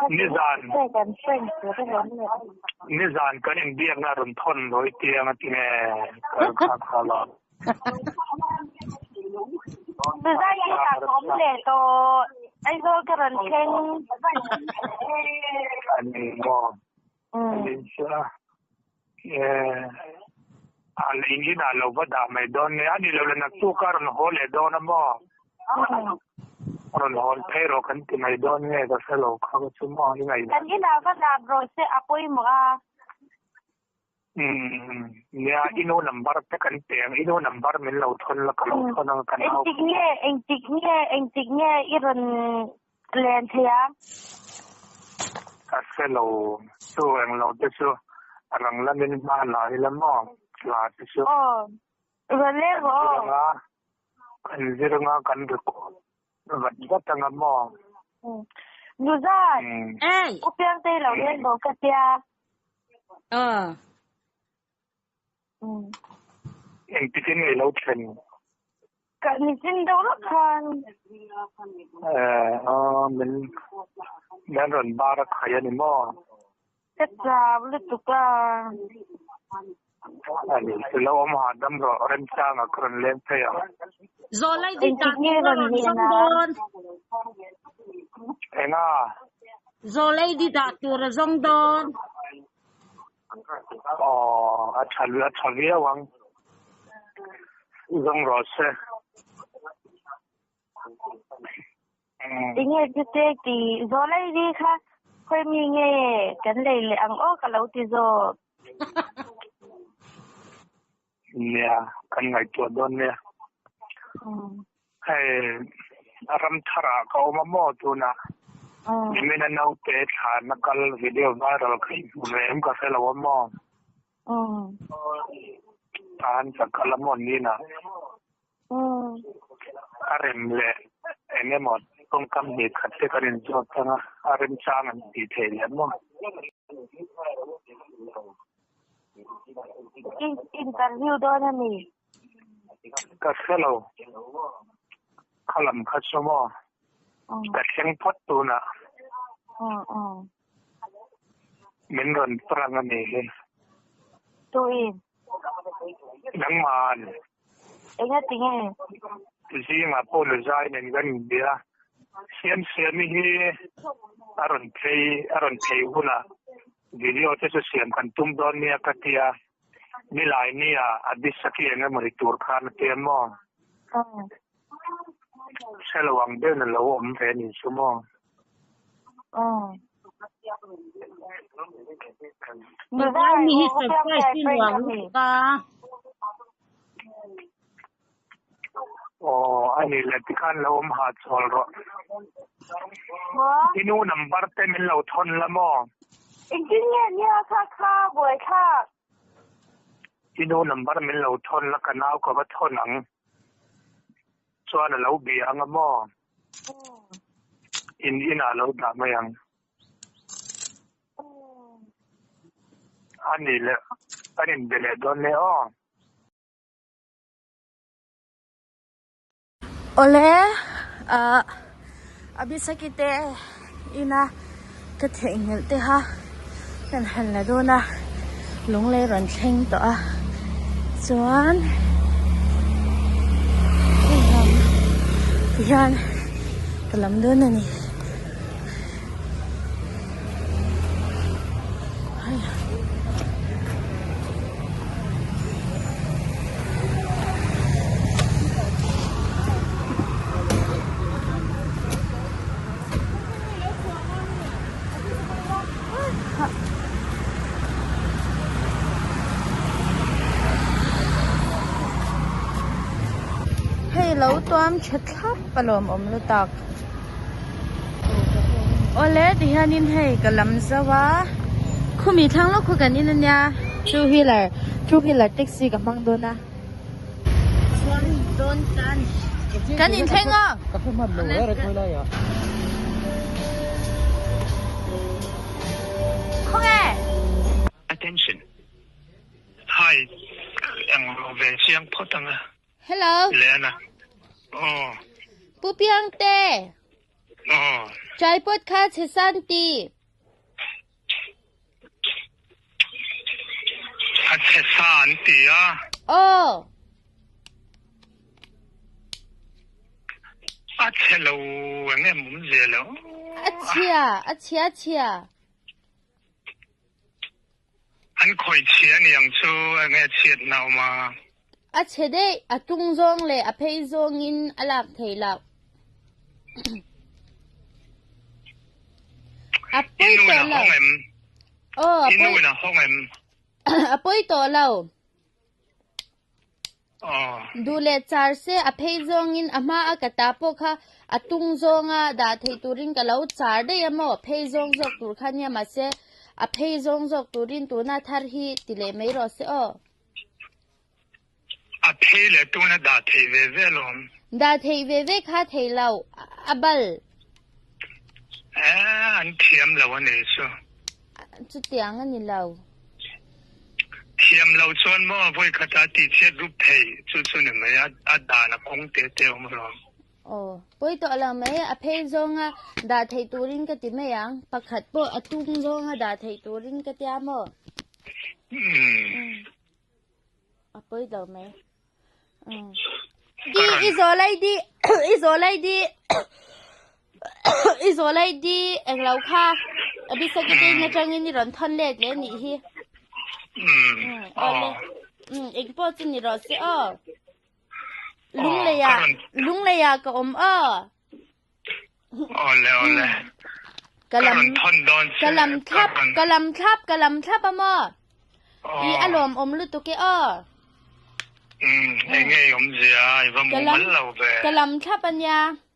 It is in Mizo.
Nizan nizan kan inbiakna rawn thawn lawi tiang a ti nge kal kha kha lo. A ni maw? A ni chu a. A in inah lo va dah mai dawn nia, a ni lo le naktuk a rawn haw leh dawn a maw? Rawn hawn phei rawh kan ti mai dawn nge ka hre lo kha ka chu maw i ngaihdan. Kan inah va dah rawh se a pawimawh a. Umm nia i nu number te kan pe ang, i nu number min lo thawn la ka lo thawn ang ka nau. Engtik nge engtik nge engtik nge i rawn len thei a? Ka hre lo chu englo te chu a rang lamin hma la ila maw la te chu. Aw rawn leng rawh aw. Kan zir anga kan record vat vat anga maw. Nuzat, U Piangtei lo leng rawh ka tia. Aw. Engtikin nge lo thlen? Ka nichin deuh lawk khan. Eh, aw min min rawn bar a khai a ni maw? Ka chau lutuk a. Ani, i lo awm hahdam rawh, remchanga ka rawn leng phei ang. Zawlai di ta tur a rawn zawng dawn. Enga? Zawlai di dah tur a zawng dawn. Aw, a tha a tha viau ang. Zawng rawh se. Tinge chute ti zawlai ri kha khawi mi nge kan lei leh ang aw ka lo ti zawk. Nia, kan ngaihtuah dawn nia. Hei, ram tharah ka awm a maw tunah. Nimina naute thlan a kal video viral kha i hmu ve em ka hre lo a maw. Tan ka kal a maw nina. A rem leh eng emaw tawngkam hnih khat te kan inzawt thang a, a remchang an tih theih leh maw? Interview dawn a ni. Ka hre lo. Kha lam kha chu maw? Ka thleng phawt tunah. Min rawn prank a nih hi. Tuin? Nangman. Enga tinge? Zingah pawh Luzai nen kan inbia. Siamsiami hi a rawn phei a rawn phei hunah video te chu siam kan tum dawn nia ka tia. Nilai nia a bisaki eng emaw ni tur khan a tia maw? Hre lo ang deuhin a lo awm ve a ni chu maw? Nilai ni hi surprise i nuam lutuk a. Aw a ni le tikhan lo awm ha chawl rawh. I nu number te min lo thawn la maw? Engtin nge nia kha kha buaithlak? I nu number min lo thawn la ka nau ka va thawn ang. Chuan a lo bia ang a maw? In inah lo dah mai ang. A ni le, kan inbe leh dawn nia aw. Awle, ah Abisaki te ina ka theihnghilh te kha kan han la dawn a, lunglei rawn thleng tawh a, chuan hei lam tihian ka lam dawn a ni. Hei lo tuam tha thlap a lawmawm lutak. Awle tihianin hei ka lam zo a khumi thlang lawk khu kan in ania two wheeler two wheeler taxi ka hmang dawn a chuan dawn tan kan in thleng a khawnge Attention Hi eng lo ve chiang phawt ang a. Hello. Lena. Aw. Pu Piangte. Aw. Tripod kha chhe san ti. A chhe sa an ti a. Aw. A chhe lo eng em awm zel lo. A chhia, a chhia chhia. An khawih chhia a ni ang chu eng nge chhiatna a awm a? A chhe daih, a tung zawng leh a phei zawngin a lak thei loh. A pawi tawh lo. Aw, a pawi. I hawng em? A pawi tawh lo. Duh leh char se a phei zawngin a hma a ka ta pawh kha a tung zawnga dah theih turin ka lo char daih a maw? Phei zawng zawk tur kha nia mahse a phei zawng zawk turin tuna thar hi ti leh mai rawh se aw. A phei leh tuna dah theih ve ve alawm. Dah theih ve ve kha thei lo a bal. Eh an thiam lo a nih chu. Chutiang a ni lo. Thiam lo chuan maw vawi khata tih chhiat rup thei chu chu ni mai a, a dan a kawng te te awm alawm. Aw, pawi tawh lo mai, a phei zawnga dah theih turin ka ti mai ang, pakhat pawh a tung zawnga dah theih turin ka tia maw? Umm. A pawi lo mai. Umm. Di i zawl ai di, i zawl ai di, i zawl ai di englo kha a bisakite in atangin i rawn thawn let leh anih hi. Umm. Awle. Umm eng pawh chu ni rawh se aw. Lungleia lungleia ka awm aw. Awle awle. Ka lam ka lam thlap ka lam thlap ka lam thlap a maw? I a lawm awm lutuk e aw. Eng nge i awmzia i va mumal lo ve. Ka lam thlap a nia.